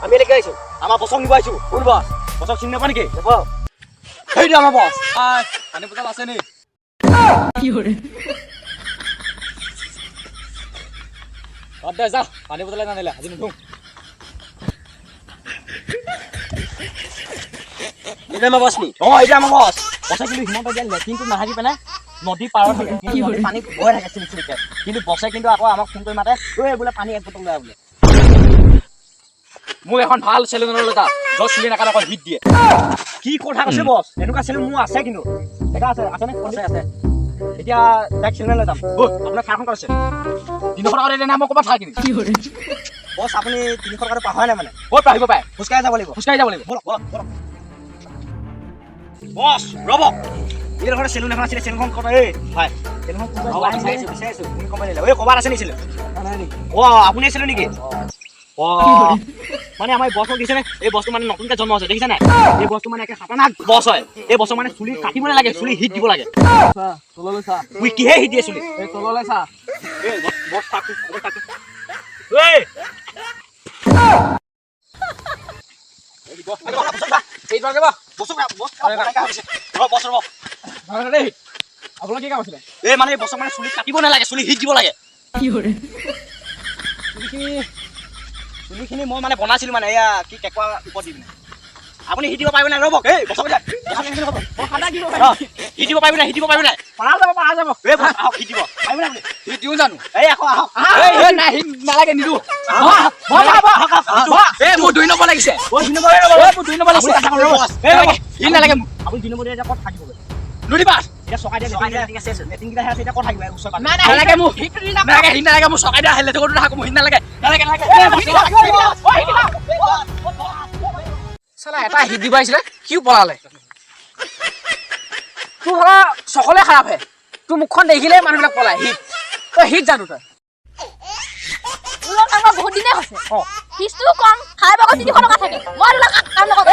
আমি এনেকে আহিছো, আমাৰ বছক নিব আহিছো। কোন বছ? বছক চিনি নাপা নেকি? সেইটো আমাৰ বছ। পানী বটল আছে নি? বাদ দে যা, পানী বটলে নানিলে আজি নুধো। এইটো আমাৰ বছ নি? অ, এইটো আমাৰ বছ। বছে কিন্তু হিমন্ত দিয়া লেট্ৰিনটো নাথাকি পেলাই নদীৰ পাৰত থাকে, কিন্তু নদীৰ পানী বৈ থাকে চিলিক চিলিককে। কিন্তু বছে কিন্তু আকৌ আমাক ফোন কৰি মাতে, ঐ বোলে পানী এক বটল লৈ আহ বোলে। মোক এখন ভাল চেলুনলৈ লৈ যা, য'ত চুলি নাকাটে অকল হিট দিয়ে। কি কথা কৈছে বছ? এনেকুৱা চেলুন মোৰ আছে কিন্তু। জেগা আছে, আছেনে? আছে, আছে। এতিয়া তাইক চেলুনলৈ লৈ যাম। ব'ল। আপোনাৰ থাৰখন ক'ত আছে? 300 টকা দিলে না মই ক'ৰবাত থাৰ কিনিম। বছ, আপুনি 300 টকাটো পাহৰাই নাই মানে? ক'ত পাহৰিব পাৰে? খোজকাঢ়ি যাব লাগিব। খোজকাঢ়ি যাব লাগিব। ব'লক, ব'লক, ব'লক। বছ, ৰ'ব। এইডোখৰতে চেলুন এখন আছিলে, চেলুনখন ক'ত? এই ভাই, চেলুনখন ক'ত আছে? ৰ'ব, বিচাৰিছো, বিচাৰিছো। তুমি ক'ব লাগিলে। ঐ, ক'ৰবাত আছে নি চেলুন? অ, আপুনি চেলুন নেকি? অ, মানে আমাৰ এই বছক দেখিছেনে? এই বছটো মানে নতুনকে জন্ম হৈছে, দেখিছে নাই? এই বছটো মানে একে খাতাৰনাক বছ হয়। এই বছৰ মানে চুলি কাটিব নালাগে, চুলি হিট দিব লাগে। তললৈ চা। উই, কিহে হিট দিয়ে চুলি? এই তললৈ চা। এই বছ, বছ, থাক, বছ, থাক। ঐ! এই তোমালোকে বহ। বছক, বছ, ৰ'ব, বছ, ৰ'ব। ভালে দেই। আপোনাৰ কি কাম আছিলে? এই মানে এই বছক মানে চুলি কাটিব নালাগে, চুলি হিট দিব লাগে। চুলিখিনি মই মানে বনাইছিলো মানে এয়া কি কেঁকুৰা ওপৰত দি পিনে। আপুনি হিট দিব পাৰিব নাই? ৰ'ব, এই বছক যায়। হিট দিব পাৰিব নাই? হিট দিব পাৰিব নাই? পাৰা যাব, পাৰা যাব। এই বছ, আহক, হিট দিব পাৰিব নাই আপুনি? হিট দিওঁ জানো? এই আকৌ আহক। এই, এই, নাই, হিট নালাগে, নিদো। এই, মোৰ 2 নম্বৰ লাগিছে। ঐ, 2 নম্বৰ, ৰ'ব, এই, মোৰ 2 নম্বৰ লাগিছে। ৰ'ব, এই, নালাগে, হিট নালাগে মোক। আপুনি 2 নম্বৰ এতিয়া ক'ত থাকিবগৈ? নদী পাৰ। এতিয়া চকাই দিয়া লেট্ৰিন আছে, লেট্ৰিনকেইটাহে আছে, এতিয়া ক'ত থাকিব? ওচৰে পাজৰে। নাই, নাই, নালাগে মোক। নালাগে, হিট নালাগে মোক। চকাই দিয়া লেট্ৰিনতো নাথাকো মই। হিট নালাগে, নালাগে, নালাগে। চালা এটা হিট দিব আহিছিলে, সিও পলালে। তোৰ ভাবা চকলে খাৰাপ হে, তোৰ মুখখন দেখিলে মানুহবিলাক পলাই। হিট তই হিট জানো তই? মোৰ লগত কাম কৰা বহুত দিনেই হৈছে। ফিজটোও কম, খাই বগত 300 টকা থাকে। মই তোৰ লগত কাম নকৰোঁ।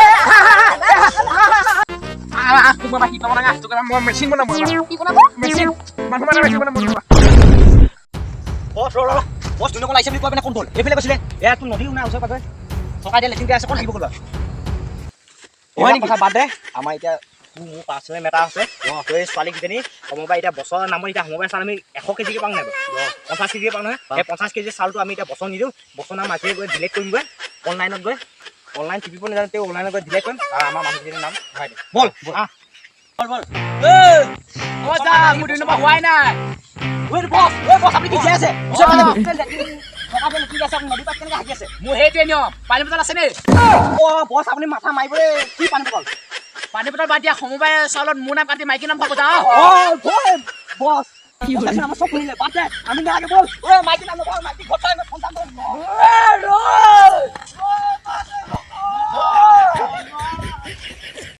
তোক মই হিট বনাম, তোক মই মেচিন বনাম। কি বনাব? মেচিন, মানুহ মানে মেচিন বনাম। বছ, ৰ, ৰ, বছ, 2 নম্বৰ লাগিছে বুলি কোৱা মানে কোন গ'ল? এইফালে গৈছিলে। এয়া তোৰ নদীও নাই ওচৰে পাজৰে। চকাই দিয়া লেট্ৰিন আছে, ক'ত থাকিব ক'বা? হয় নেকি? কথা বাদ দে। আমাৰ এতিয়া তোৰ মোৰ পাৰ্চনেল মেটাৰ আছে। তো এই ছোৱালীকেইজনী সমবায় এতিয়া বছৰৰ নামত এতিয়া সমবায় চাউল আমি 100 কেজিকে পাওঁ নাই বাৰু? 50 কেজিকে পাওঁ নহয়? সেই 50 কেজি চাউলটো আমি এতিয়া বছৰ নিদিওঁ। বছৰ নাম আজিয়ে গৈ ডিলেট কৰিমগৈ। অনলাইনত গৈ, অনলাইন টিপিব নাজানো, তেওঁ অনলাইনত গৈ ডিলেট কৰিম আৰু আমাৰ মানুহকেইজনীৰ নাম ভৰাই দিম। ব'ল, আহ। ব'ল, ব'ল। অ, যা, মোৰ 2 নম্বৰ হোৱাই নাই। ঐ বছ, ঐ বছ, আপুনি কি জীয়াই আছে? অ। টকা দিয়ে লেট্ৰিন আছে, আপুনি নদীৰ পাৰত কেনেকৈ হাগি আছে? মোৰ সেইটোৱে নিয়ম। পানী বটল আছে নি? অ, বছ, আপুনি মাথা মাৰিব দেই। কি পানী বটল? পানী বটল বাদ দিয়া, সমবায় চাউলত মোৰ নাম কাটি মাইকী নাম ভাব যাওঁ। অ, বছ, বছ, আমাৰ চব শুনিলে। বাদ দে, আমি নালাগে, ব'ল। ঐ, মাইকী নাম নকওঁ, মাইকী ঘৰত চাই, ফোন চাম।